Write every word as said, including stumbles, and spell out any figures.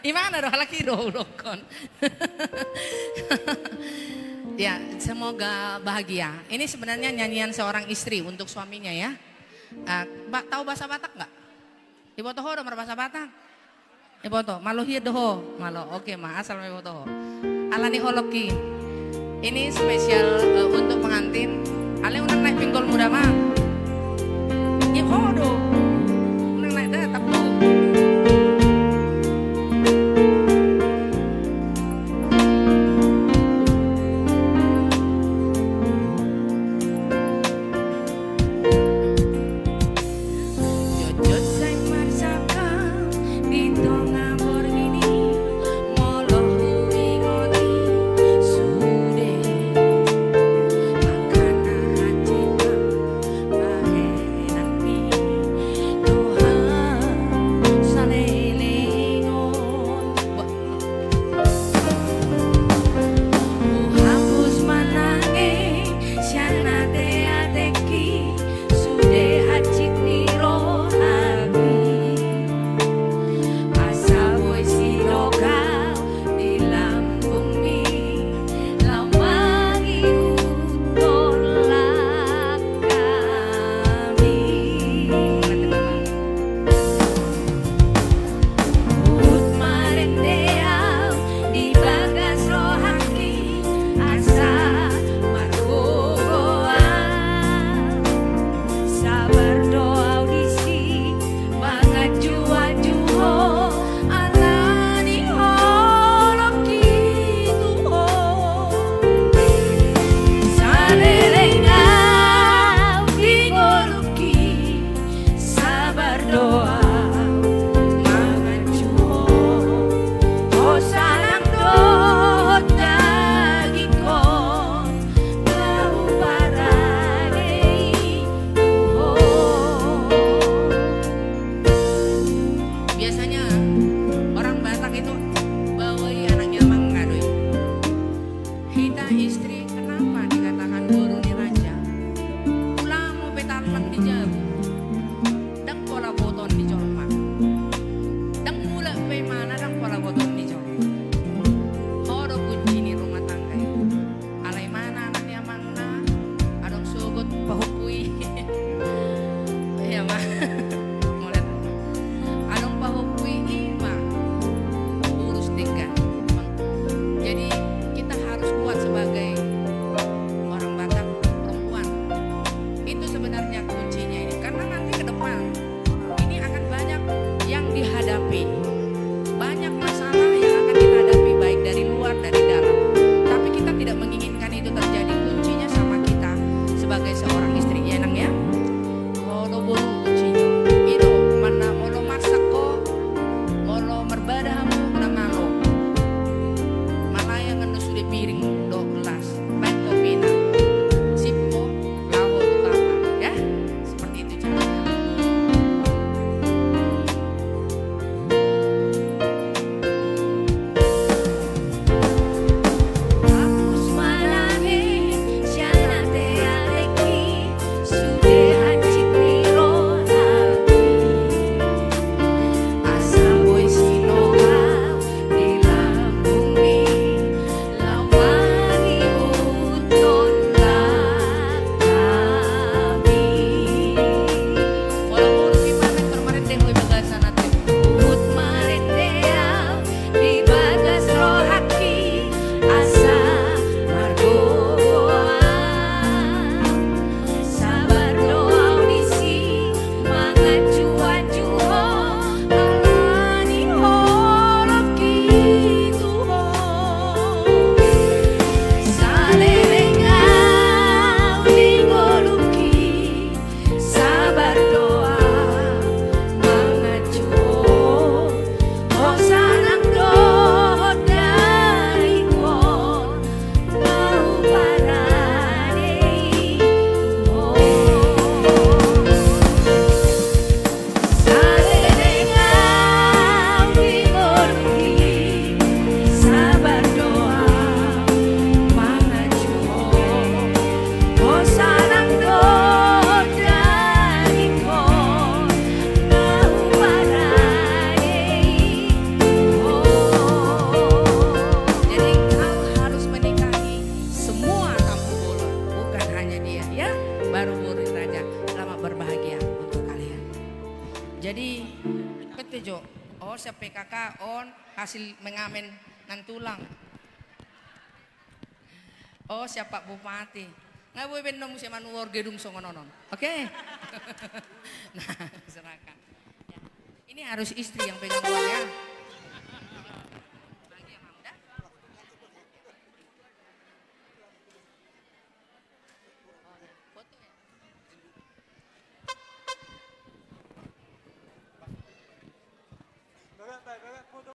Imana do halak i do hudokkon. Ya, semoga bahagia. Ini sebenarnya nyanyian seorang istri untuk suaminya ya. Ah, ba-, tahu bahasa Batak nggak? Iboto ho do marbahasa Batak? Iboto, malo hian do ho, malo. Oke ma, asal ma iboto ho. Ala ni holong i. Ini spesial, eh, untuk pengantin. Ale unang naik pinggol muda ma. Iya ho do. Unang naik da, tapu. Jotjot sai marsangkap di tonga borngin i, molo huingot i sude angka na hansit bahenan i, Tuhan salelengon. Huhapus ma nangkin sian ateatengki sude hansit ni rohangki. Asa boi sidok au di lambungmi, laho mangihuthon langkami. Huhut marende au di bagas rohangki, asa margogoan. Sabar do au disi manganju-anju ho, ala ni holongki tu ho. Saleleng au di ngolungki, sabar do au manganju ho. Hosa nang dohot dagingkon, laho huparade i tu ho. Biasanya orang Batak itu bawa i anaknya mangga do i. Hita istri, kenapa dikatakan boru ni raja? Ulamo pe tarlang di jabu, ndang pola botoon ni jolma. Ndang mulak pe imana, ndang pola botoon ni jolma. Ho do kunci ni rumah tangga i. Alai imana anak ni amangna, adong sogot pahompu i. Iya ma. Mulak. Adong pahompu i, ima urus denggan. Jadi, kita harus kuat sebagai orang Batak perempuan. Itu sebenarnya kuncinya ini. Karena nanti ke depan ini akan banyak yang dihadapi. Banyak masalah yang akan kita hadapi, baik dari luar, dari dalam. Tapi kita tidak menginginkan itu terjadi. Kuncinya sama kita sebagai seorang istri, ya, Nang, ya? Ho do boru kuncinyo. I do, mana molo marsak ho, molo marbada hamu, unang alo. Malai anggo sude piring dohot gelas, baen kopina. Sip ho, laho tu kamar, ya. Jadi, betul jo. Oh, siap P K K, on, hasil mengamen nantulang. Oh, siap Pak Bupati. Nggak boleh bennong musim manuor gedung songononon. Oke? Nah, serahkan. Ya. Ini harus istri yang pegang uang ya.